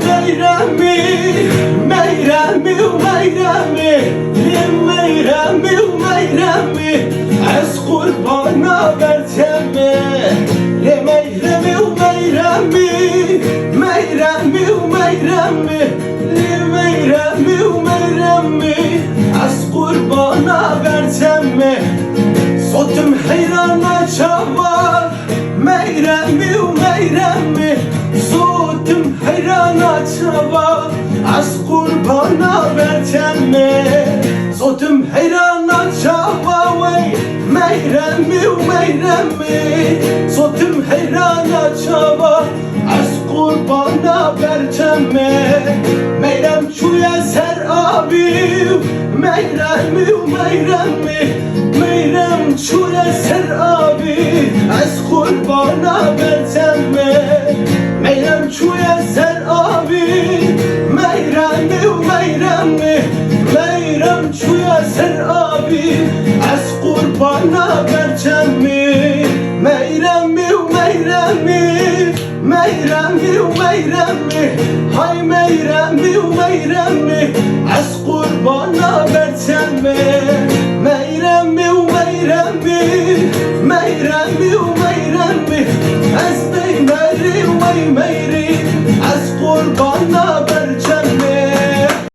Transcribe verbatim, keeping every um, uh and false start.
Meyremî, Meyremî û Meyremî, lê Meyremî û Meyremî, ez qurbana berçemê. Lê Meyremî û Meyremî, Meyremî û Meyremî, lê Meyremî û Meyremî, ez qurbana berçemê. Sotim heyrana çava, Meyremî û Meyremî, sotim heyrana çava, ez qurbana berçemê. Sotim heyrana çava wey, Meyremî û Meyremî, sotim heyrana çava, ez qurbana berçemê. Meyrem çûye ser avî, Meyremî û Meyremî, Meyrem çûye ser avî, ez qurbana berçemê. Meyrem çûye ser avî, Meyremî û Meyremî, Meyrem çûye ser avî, ez qurbana berçemê. Meyremî û Meyremî, Meyremî û Meyremî, hay Meyremî û Meyremî, ez qurbana berçemê.